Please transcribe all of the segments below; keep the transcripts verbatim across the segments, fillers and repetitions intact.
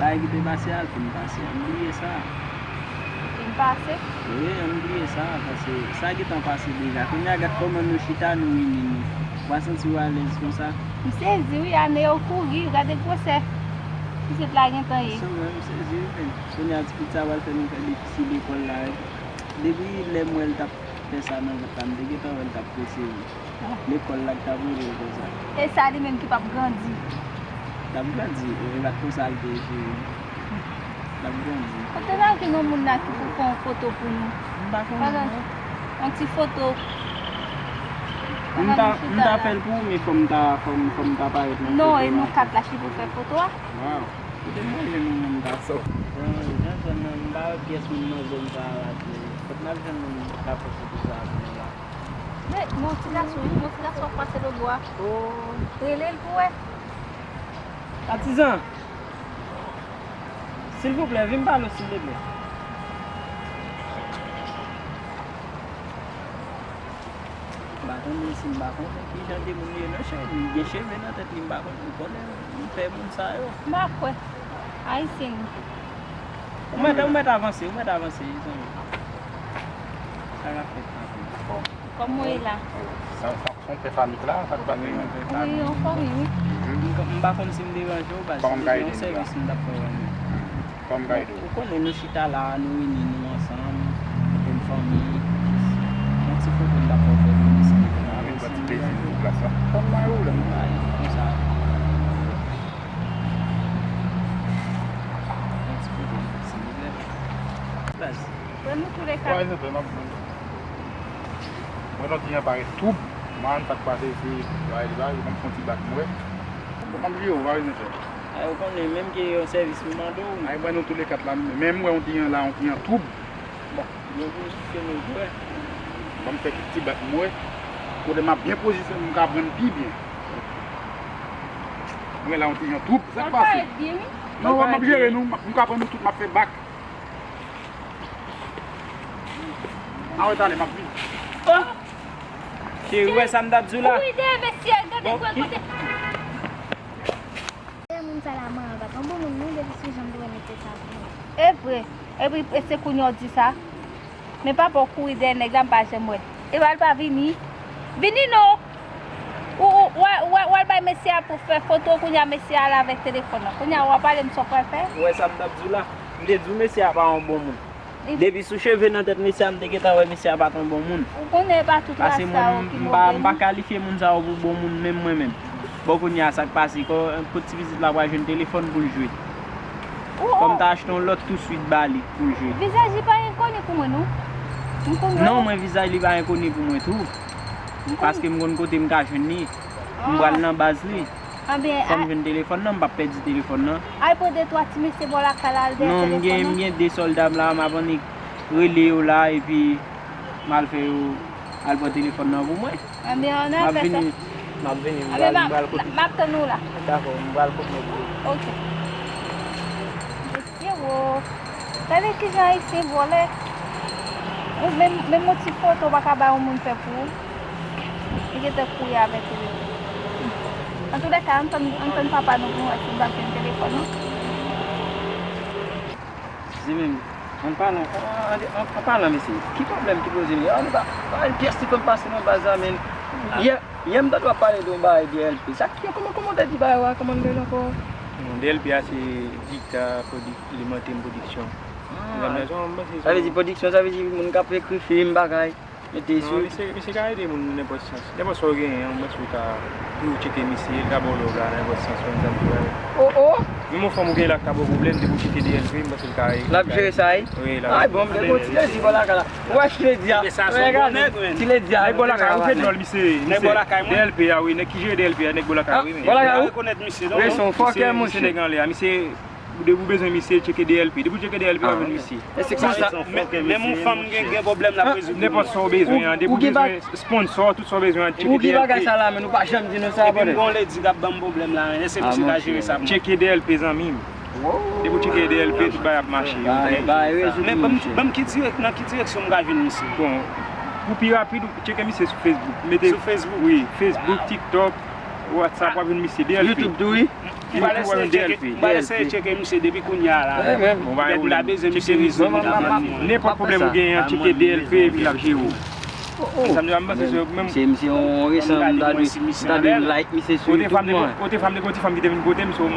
Bagay ki te pase a, l fin pase. Ann bliye sa. Fin pase? Wi, ann bliye sa, paske sa gentan pase deja. Kounye a, gad kòman nou chita, nou ini nou. Ou pa santi w alèz konsa? M sezi wi, ane yo kouri, gade gwosè pitit la gentan ye. Sanble m sezi wi, men kounye a ti pitit sa pral fè nou fè defisi lekòl la. Depi lè m wè l t ap fè sa nan vant la, m te gentan wè l t ap prese wi. Lekòl la k t ap rele l konsa. E sa li menm ki p ap grandi. L ap grandi, e, e pa t konsa l te ye cheri. L ap grandi. Kote l al jwenn yon moun la ki pou fè yon foto pou nou? M pa konnen non. Yon ti foto. M ta, m ta fè l pou ou, men fò m ta, fò m, fò m ta parèt nan foto a. Non, e nou kat la ki pou fè foto a? Waw. Kote m wè jwenn yon moun gason? Bon, jan zòn nan, m pa wè pyès moun nan zòn sa a la tou. Kot n ap jwenn moun k ap fè foto sa a pou nou la? Men, gon ti gason wi, gon ti gason ap pase lòtbò a. Oh. Rele l pou wè. Patizan! Silvouplè, vin pale w, silvouplè. M pa konnen si m pa konnen kijan de moun ye non cheri. Li gen cheve nan tèt li, m pa konnen. Ou konnen m pè moun sa yo. M pa kwè. Ayisyen li. Ou mèt, ou mèt avanse, ou mèt avanse, zanmi. Sa k ap fèt la? Kòman w ye la? Sa, sa, se yon pè fanmik la, sa k pase? Wi, yon fanmi, wi. M, m pa konn si m deranje w, baz. Kòman m ka ede nou la? Se te yon sèvis m t ap fè w la. Kòman m ka ede w? Ou konnen nou chita la, nou ini nou ansanm, nou fanmi, jis yon ti foto m t ap fè w fè pou nou, si w te kontan. Avèk yon ti plezi pou plas la. Kòman w ye la? Konsa. Yon ti foto, silvouplè. Baz. Prè nou touleka. Wè, se vre, m ap Mwen, non, ti jan parèt twoub. Man, sa k pase, se, bay li, bay li, ban m fè yon ti bak m wè. Bon, m ap jere w, pa bezwen pè. Ay, ou konnen, menm ke yon sèvis m mande w. Ay, mwen, nou toulèkat la, men m wè yon ti jan la, yon ti jan twoub. Bon, byen pozisyone w, frè. Ban m fè kèk ti bak m wè. Kote m ap byen pozisyone, m ka pran pi byen. Mwen la, yon ti jan twoub, sa k pase? Ou parèt byen, wi. Non, m ap jere nou, m ap, m ka pran nou tout, m ap fè bak. Awe, talè, m ap vini. Oh! Cheri, ou wè sa m t ap di w la? Kouri dèyè mesye a, gade pou l kote. Dèyè moun sa la, manman pa t yon bon moun, non, depi sou jan m te wè mesye sa vini. E vre. Epi, e se kounye a w di sa? Men papa w kouri dèyè nèg la, m pa janm wè. Epa l pa vini. Vini non! Ou, ou, w al, w al, w al bay mesye a pou fè foto, kounye a mesye a al avèk telefòn nan. Kounye a w ap pale m sa w pral fè? Ou wè sa m t ap di w la? M te di w mesye a pa yon bon moun. Depi sou cheve nan tèt mesye a, m te gentan wè mesye a pa t yon bon moun. Ou konnen e pa tout ras sa yo ki move. Paske mwen, m pa, m pa kalifye moun sa yo pou bon moun, menm mwen menm. Bon, kounye a, sa k pase? Ko-, kot ti pitit la pral jwenn telefòn pou l jwe? Fò m ta achte yon lòt touswit ba li pou l jwe. Vizaj li pa enkoni pou mwen, non. M konn wè. Non, mwen, vizaj li pa enkoni pou mwen tou. Paske m konn kote m ka jwenn li. M pral nan baz li. Fò m jwenn telefòn nan, m p ap pèdi telefòn nan. Al pran de twa ti mesye bò lakay la, al dèyè telefòn nan. Non, m gen, m gen de sòlda m la, m ap annik rele yo la, epi m al fè yo al pran telefòn nan pou mwen. Anben, ann al fè sa. M ap vini, m ap vini, m pral, m pral kote. M ap tann ou la. Dakò, m pral kote nou. Ok. Mesye wo. Gade kijan ayisyen vòlè. Ou menm, menm yon ti foto w pa ka bay yon moun fè pou ou. Li gentan kouri avèk ou. Antoulèka, ann tann, ann tann papa nou pou n wè si l ap jwenn telefòn nou. Zi menm, an palan, an, an, an, an palan, mesye, ki pwoblèm ki poze menm? An, nou pa, pa gen pyès ti konn pase nan baz la, men. Yè, yè m tande w ap pale de yon bagay D L P. Sa ki, kòman, kòman w te di bagay la, kòman l rele ankò? Bon, D L P a se Dikta Prodik-, Limantèn Pwodiksyon. Ah. Sa vle di pwodiksyon, sa vle di moun k ap ekri fim, bagay. Mete sou. Non, misye, misye ka ede moun nenpòt sans. Nenpòt sa w genyen an, mwen si w ka pou w tcheke misye, l ka ba w love la, nenpòt sans, mwen sa m di w. Oh, oh! Menm yon fanm ou genyen la k ka ba w pwoblèm, depi w tcheke D L P, m panse l ka. L ap jere sa, wi? Wi, l ap. Ay, bon, m te gon ti ledi bò lakay la. Ou wè ti ledi a? Ti ledi a. Nèg bò lakay, ou fè djòl, misye. Nèg bò lakay mwen. D L P a, wi, nèg ki jere D L P a, nèg bò lakay, wi, men. Bò lakay ou? Rekonèt misye, non? Wi, se yon fòkè, monchè. Misye nèg anlè a, misye. Depi w bezwen misye, tcheke D L P. Depi w tcheke D L P, w ap jwenn misye. Men, men yon fanm gen, gen pwoblèm l ap rezoud. Nenpòt sa w bezwen an, depi w bezwen sponsò, tout sa w bezwen an, tcheke D L P. Ou gen bagay sa la, men nou pa janm di nou sa, brother. Epi m gen yon ledi k ap ban m pwoblèm la, men èske misye ka jere sa pou mwen? Tcheke D L P, zanmi m. Depi w tcheke D L P, tout bagay ap mache. Men ban m, ban m ki dirèk, nan ki direksyon m ka jwenn misye? Bon, pou pi rapid, ou tcheke misye sou Facebook. Mete, sou Facebook? Wi, Facebook, TikTok. WhatsApp, w ap jwenn misye D L P. YouTube tou, wi. M pral eseye tcheke, m pral eseye tcheke misye depi kounye a la. Petèt m ta bezwen misye rezo. Nenpòt pwoblèm ou genyen an, tcheke D L P epi l ap jere w. Sa m di, m panse se menm. Se misye yon resan, m ta dwe, m ta dwe like misye sou YouTube, mwen. Kote fanm, kote fanm, te gen yon ti fanm ki te vin kote m, so,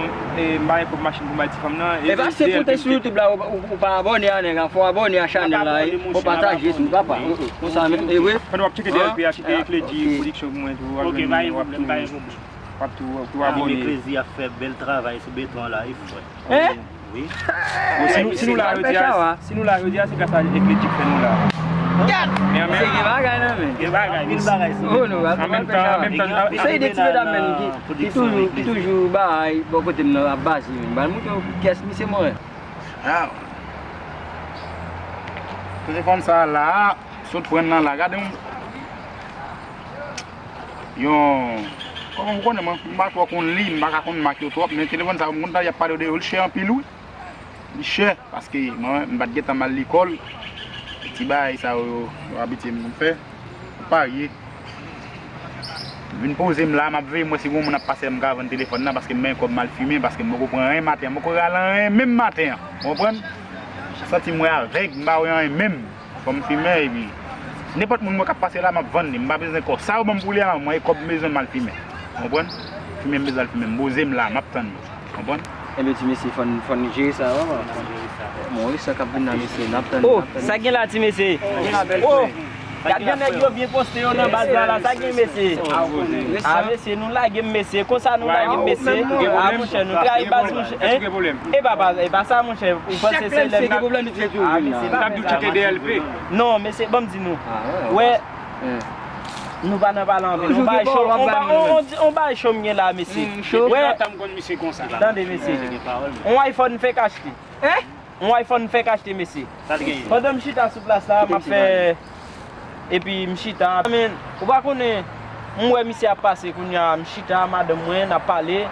e, m pa gen kòb machin pou m bay ti fanm nan. E pa se konte sou YouTube la, ou, ou, ou pa abòne a nèg la, fò w abòne a chanèl la, wi. Fò w pataje tou, papa. Konsa menm, e vre. Pandan w ap tcheke D L P a, tcheke Cledy Production pou mwen tou. Ok, pa gen pwoblèm, pa gen pwoblèm. W ap tou, tou abòne. Eklezi ap fè bèl travay sou beton an la, e frè. Hein? Wi. Bon, si nou, si nou la jodi a, si nou la jodi a, se gras a Eklejik fè nou la. Gad! Men an menm, se gen bagay nan men. Gen bagay, anpil bagay sou beton. Oh, non, an menm tan, an menm tan, se de ti medam menm ki, ki toujou, ki toujou bay bò kote m nan ap baze menm. Ban m montre w kiyès misye mwen. Ah. Telefòn sa la, sot pran nan la, gade yon, yon, kòman ou konnen mwen, m pa twò konn li, m pa ka konn mak yo twòp, men telefòn sa yo, m konn tande y ap pale de yo, li chè anpil wi. Li chè, paske mwen, m pa t gentan m al lekòl, ti bagay sa yo, yo abitye m fè, parye. Vin poze m la, m ap veye m wè si gon moun ap pase m ka vann telefòn nan, paske m pa gen kòb m al fimen, paske m poko pran anyen maten an, m poko rale anyen menm maten an, ou konprann? M santi m wè avèg, m pa wè anyen menm. Fò m fimen, epi nenpòt moun mwen k ap pase la, m ap vann li, m pa bezwen kò. Sa yo ban m pou li a, mwen e kòb m bezwen m al fimen, ou konprann? Fimen m bezwen al fimen, m poze m la, m ap tann li, ou konprann? Ebyen ti mesye, fò n, fò n jere sa, papa. Bon, wi, sa k ap vin la, mesye, n ap tann li, n ap tann li. Oh, sa gen la, ti mesye? Oh! Gad jan nèg yo byen poste yo nan baz la, la, sa gen mesye. Ah, mesye, nou lage m, mesye. Konsa nou lage m, mesye. Ah, monchè, nou trayi baz, monchè. Hein? E pa, pa, e pa sa, monchè. Ou panse se lè m ap... Ah, mesye, pa fè sa, mesye. Non, mesye, ban m di nou. Wè, nou pa nan pale anpil. On bagay cho, on ba-, on, on, on bagay cho m gen la, mesye. Wè, tande, mesye. On iPhone fèk achte. Hein? On iPhone fèk achte, mesye. Sa l genyen? Pandan m chita sou plas la, m ap fè, epi m chita. Men, ou pa konnen, m wè misye ap pase kounye a, m chita, madanm mwen, n ap pale.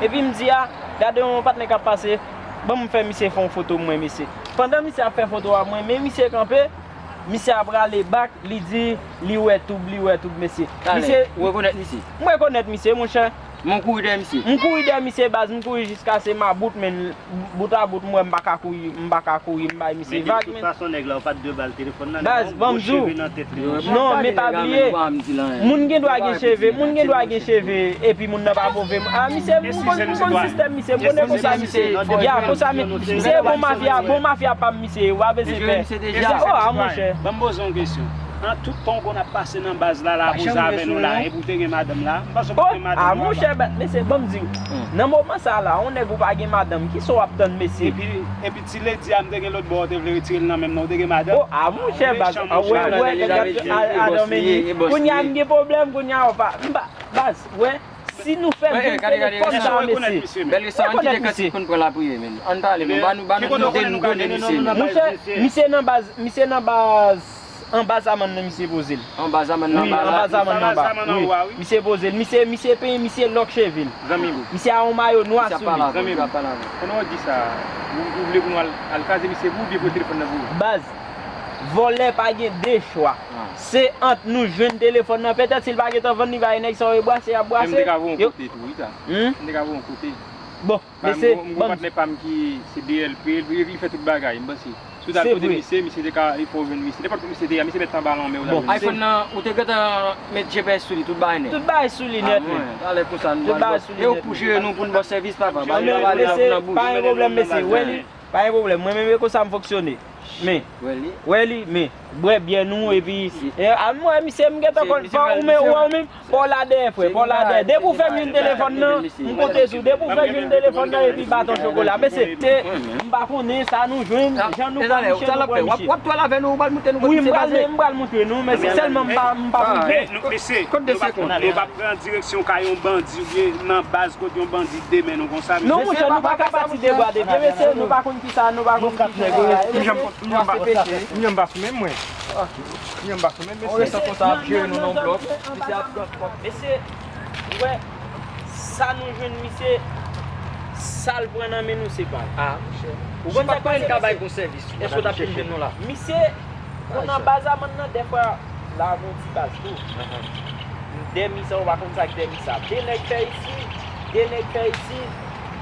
Epi m di, a, gade yon patnè k ap pase, ban m fè misye fè yon foto mwen, mesye. Pandan misye ap fè foto a mwen, men misye kanpe, misye ap rale bak, li di, li wè toub, li wè toub, mesye. Talè, misye, ou rekonèt misye? M rekonèt misye, monchè. Men w kouri dèyè misye? M kouri dèyè misye, baz, m kouri jiskaske m about, men bout a bout, m wè m pa ka kouri, m pa ka kouri, m bay misye vag, men. Men de tout fason, nèg la, ou pa t dwe ba l telefòn nan, nèg la, yon gwo cheve nan tèt li, monchè. Non, men pa bliye, moun gen dwa gen cheve, moun gen dwa gen cheve, epi moun nan pa move. Ah, misye, m konn, m konn sistèm misye, m konnen konsa misye. Ya, konsa, men, misye bon mafya, bon mafya pa m, misye, w pa bezwen pè. Oh, ah, monchè. Ban m poze w yon kesyon. An tout tan w konn ap pase nan baz la, la, pou zafè nou la, epi w te gen madanm la, m panse w pa t gen madanm la. Ah, monchè, baz, mesye, ban m di w, nan moman sa la, yon nèg ou pa gen madanm, kisa w ap tann, mesye? Epi, epi ti ledi a, m te gen lòt bò, w te vle retire l nan men m nan, w te gen madanm? Oh, ah, monchè, baz, ah, wè, wè, gad, gad, adan, men, kounye a m gen pwoblèm, kounye a, w pa, m pa, baz, wè, si nou fè vin telefòn sa, mesye, rekonèt misye. Bèl resan, ann kite kantik pou n pran lapriyè, men. Ann pale, men, ban nou, ban nou de nou konnen misye, men. Monchè, misye nan baz, misye nan baz. Anba samann nan misye poze l. Anba samann nan anba la. Wi, anba samann nan anba. Wi. Misye poze l. Misye, misye penyen, misye lòk cheve l. Zanmi m. Misye a yon mayo nwa sou li. Zanmi m. Pandan w di sa, ou, ou vle pou nou al, al kraze misye pou ou, oubyen pou telefòn nan pou ou? Baz, vòlè pa gen de chwa. Se ant nou jwenn telefòn nan. Petèt si l pa gentan vann, li bay nèg sa yo brase, y ap brase. Men m te ka voye yon kote tou, wi, sa. M te ka voye yon kote. Bon. Mesye, m gon patnè pa m ki se D L P, li, li fè tout bagay, m panse. Si w t al kote misye, misye te ka, li fè w jwenn misye. Nenpòt kote misye te ye a, misye mèt anba lanmè, ou t ap jwenn misye. iPhone nan, ou te gentan met G P S sou li, tout bagay nèt. Tout bagay sou li nèt, wi. Talè konsa, nou pral bò. E ou pou jere nou, pou n ba w sèvis, papa. Ba nou travay la pou n ap bouje. Pa gen pwoblèm, mesye. Wè li, pa gen pwoblèm. Mwen menm, e konsa m fonksyone. Men, wè li, men, bwè byè nou, epi, e, a, mwen, misye, m gentan konn, pa ou menm, ou wè ou menm, pa w la dèyè, frè, pa w la dèyè. Depi w fè m jwenn telefòn nan, m konte sou, depi w fè m jwenn telefòn nan, epi baton chokola. Mesye, m pa konnen sa nou jwenn, jan nou konn chè nou pran misye. W ap twal avè nou, ou pral montre nou kote misye pase? Wi, m pral, m pral montre nou, men se sèlman m pa, m pa konn. Mesye, nou p ap, nou p ap pran direksyon kay yon bandi oubyen nan baz kote yon bandi demen nou konsa, mesye. Non, monchè, nou pa ka pati de bwa de pye, mesye, nou pa konn kisa, nou pa konn kisa. M janm, m janm pa, m janm pa fimen, mwen. M janm pa fimen, mesye. Mesye, ou wè, sa nou jwenn misye, sa l pran nan men nou, se pa l. Ah, monchè. Ou konn sa k pase, misye? Èske w t ap fin jwenn nou la? Misye, konn anba samann nan, dèfwa, la gon ti baz tou. Dèmi sa, ou pa konn sa k dèmi sa. De nèg fè isi, de nèg fè isi.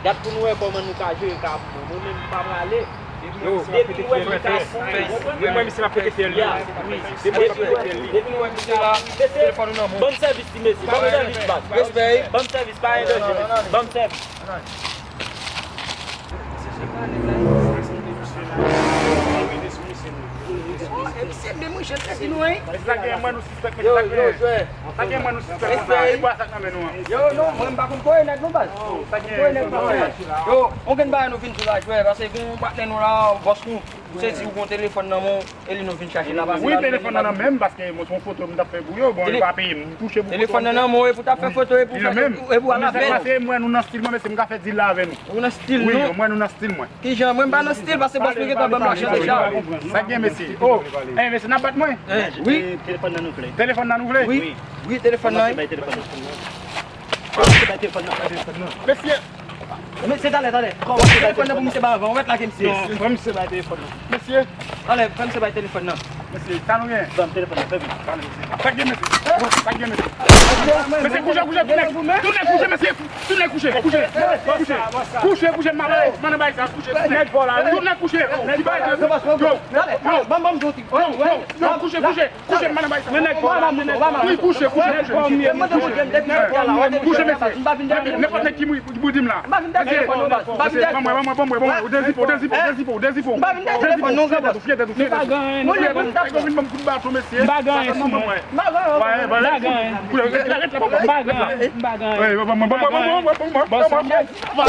Gad pou nou wè kòman nou ka jere ka pou nou. Mwen menm, m pa prale. Depi nou wè m ka fè, fè, mwen, mwen, misye m ap pete fè l, wi. Depi nou wè, depi nou wè misye la, mesye, ban m sèvis ti mesye, ban m sèvis baz. Respè. Ban m sèvis, pa gen danje, mesye. Ban m sèvis. Oh, e misye menm wi, jèn tèt nou, hein. Sa gen mwen nou sispèk, mesye, sa gen. Sa gen mwen nou sispèk konsa. E bwa sa k nan men nou an. Yo, non, mwen m pa konn koye nèg non baz. Sa gen. Koye nèg non. Yo, on gen bagay nou vin sou la jwè, paske gen yon patnè nou la, bòs nou. Ou sezi ou gon telefòn nan men w, e li nou vin chache la pase. Wi, telefòn nan nan men m, paske mwen se yon foto m t ap fè pou yo, bon, yo pa peye m, m touche pou foto. Telefòn nan nan men w, e pou t ap fè foto, e pou fè, e pou al avè l. Mwen nou nan stil mwen, mesye, m ka fè dil la avè nou. Ou nan stil nou? Wi, mwen nou nan stil mwen. Kijan? Mwen m pa nan stil, paske bòs mwen gentan ban m lajan deja. Sa gen, mesye? Oh, eh, mesye, n ap bat mwen? Wi. Telefòn nan nou vle. Telefòn nan nou vle? Wi. Wi, telefòn nan. Kòmanse bay telefòn nan. Kòmanse bay telefòn nan. Mesye. Mesye, talè, talè. Kòmanse bay telefòn nan pou misye bay anvan. Ou mèt lage misye. Non, fè misye bay telefòn nan. Mesye. Talè, fè misye bay telefòn nan. Mesye, sa nou gen? Ban m telefòn nan, fè vit. Talè, mesye. Sa gen, mesye? Sa gen, mesye? Mesye, kouche, kouche, tounen. Tounen, kouche, mesye. Tounen kouche, kouche, kouche. Kouche, kouche, m ap bay, m ap bay sa, kouche, tounen. Tounen kouche. Yo, yo, yo, yo, kouche, kouche, kouche, m ap bay sa. Wi, kouche, kouche, kouche. Kouche, mesye. Nenpòt nèg ki mouri, ki mouri, di m la. Mesye, ban mwen, ban mwen, ban mwen, ban mwen. Ou dezipe, ou dezipe, ou dezipe, ou dezipe. Ou fye tèt ou, fye tèt ou, fye tèt ou, fye tèt ou, fye tèt ou. Nèg yo vin ban m kout baton, mesye. M pa gen anyen sou mwen. M pa gen anyen. M pa gen anyen. M pa gen anyen. Bon, bon, bon, bon, bon, bon, bon, bon. Vagabon. Bon,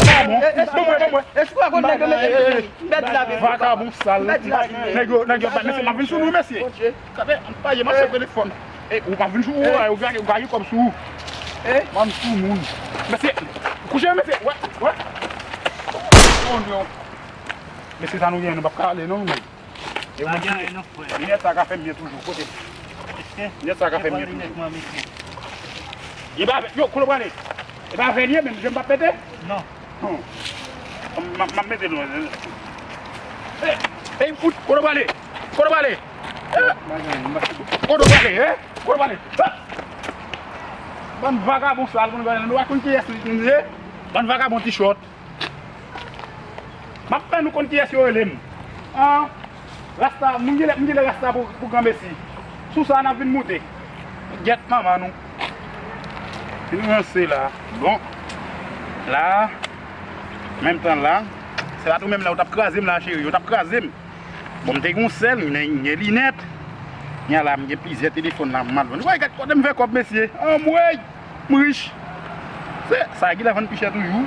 bon, bon, bon. Vakabon sal. Nèg yo, nèg yo bat mesye, m ap vin sou nou, mesye. Gade, m pa ye, m ap fè telefòn. E, ou pa vin sou ou, ou gade, ou gade kòb sou ou. M ap sou moun. Mesye, kouche, mesye. Wè, wè. Oh, non. Mesye, sa nou gen, nou p ap ka ale, non, nou menm. E ou menm, linèt sa ka fè m byen toujou. Kote? Linèt sa ka fè m byen toujou. E pa avè, yo, kote w prale? E pa avè l ye, menm je m p ap pete? Non. Hmm. M, m, m ap mete nou. Ey, ey, fout, kote w prale? Kote w prale? Eh? Kote w prale, eh? Kote w prale? Ah! Bann vagabon sal, nou pa konn kiyès nou ye. Bann vagabon t-shirt. M ap fè nou konn kiyès yo rele m. An, rasta, moun genlè, moun genlè rasta pou, pou granmesi. Sou sa, n ap vin moute. Gyèt manman nou. Vin ranse la. Bon. La, menm tan la, se pa tou menm la, yo t ap kraze m la, cheri, yo t ap kraze m. Bon, m te gen yon sèl, m gen, m gen linèt. Nya la, m gen plizyè telefòn la, m al vann. Woy, gad kote m fè kòb, mesye. Anmwey! M rich. Se sa ki la vann pi chè toujou.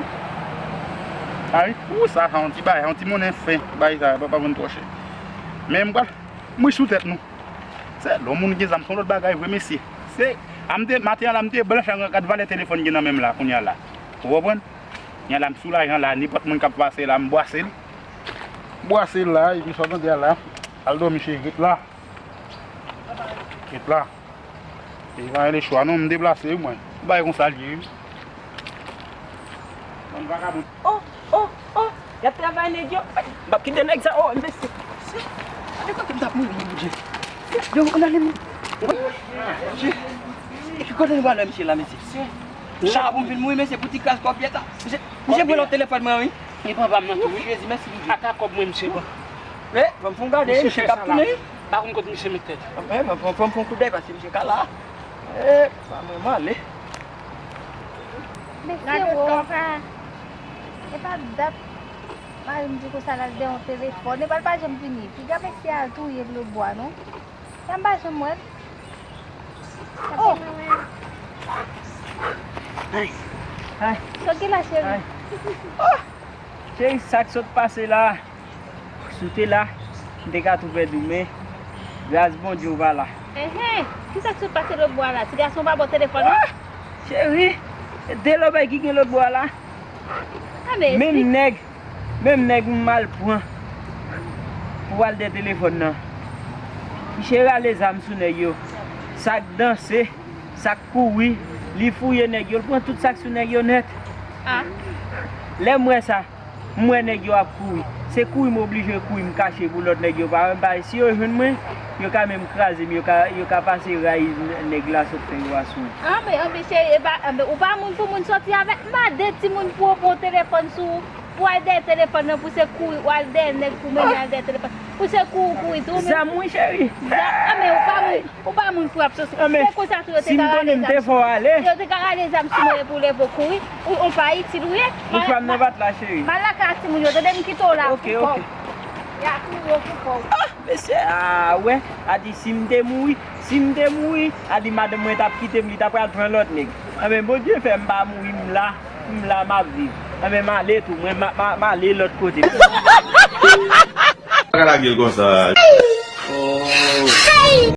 Ay, ou sa, sa yon ti bagay, yon ti monnen fen. Bagay sa, pa, pa vann twò chè. Men m pral, m rich sou tèt nou. Se lè yon moun gen zam, se yon lòt bagay vre, mesye. Se, a m te, maten an la, m te blanch ak gad valè telefòn gen nan men m la, kounye a la. Ou konprann? Nya la, m sou lajan la, nenpòt moun k ap pase la, m bwase l. M bwase l la, epi sa w tande a la. Al dòmi, cheri, ret la. Ret la. E pa gen lechwa non, m deplase wi mwen. Bagay konsa l ye wi. Bann vagabon. Oh, oh, oh, y ap travay nèg yo. M p ap kite nèg sa, oh, mesye. Gade kote m t ap mouri, Bondye. Yo, on ale m. Bondye. Epi kote nou pral wè misye la, mesye? Sa pou m vin mouri, mesye, pou ti kras kòb yèt la. Misye, misye pran lòt telefòn mwen, wi. Li pran pa m nan tou, wi. Jezi, mèsi, Bondye. Ata kòb mwen, misye pran. Eh, ban m fè yon gade, misye k ap tounen. Pa konn kot misye met tèt. Eh, ban m fè yon kout dèy, paske misye ka la. Eh, pa mwen, m ale. Mesye, wo. E pa dat mari m di konsa l al dèyè yon telefòn. Epa l pa janm vini. Piga mesye a al touye l lòtbò a, non. Sa m pa janm wè l. Oh! Ay! Ay! Sa w gen la, cheri? Ay! Oh! Cheri, sa k sot pase la? Si w te la, m te ka tou pèdi w, men gras Bondye w pa la. Enhen! Kisa k sot pase lòtbò a la? Ti gason pa ba w telefòn nan? Ah! Cheri, de lòbèy ki gen lòtbò a la. Menm nèg, menm nèg m al pran pou al dèyè telefòn nan. Misye rale zam sou nèg yo. Sa k danse, sa k kouri, li fouye nèg yo, li pran tout sa k sou nèg yo nèt. Ah. Lè m wè sa, m wè nèg yo ap kouri. Se kouri m oblije kouri m kache pou lòt nèg yo pa wè m, paske si yo jwenn mwen, yo ka menm kraze m, yo ka, yo ka pase ray nèg la sot fè yo a sou mwen. Anben, anben, cheri, e pa, anben, ou pa moun pou moun soti avèk. M pa de timoun pou w pran telefòn sou ou, pou w al dèyè telefòn nan, pou se kouri, w al dèyè nèg pou mennen al dèyè telefòn. Pou se kouri, kouri tou, men. Zam, wi, cheri. Zam, anben, ou pa moun. Ou pa moun pou ap sòs. Ah, men, se konsa tou yo te si m ka konnen rale m zam te sou fò mwen. Ale. Yo te ka rale zam sou mwen pou leve w kouri. Ou, ou pa itil ou ye. Ou pran nan bat la, cheri. M al lakay timoun yo, tande m kite w la. Ok, pou kò w. Ok. Y a kouri yo pou kò w. Ah, mesye, ah, wè. A di si m te mouri, si m te mouri, a di madanm mwen t ap kite m, li t ap pral pran lòt nèg. Ah, men Bondye fè m pa mouri, m la, m la, m ap viv. Ah, men m ale tou, mwen, m a, m a, m ale lòt kote. Pa ka lage l konsa. Oh.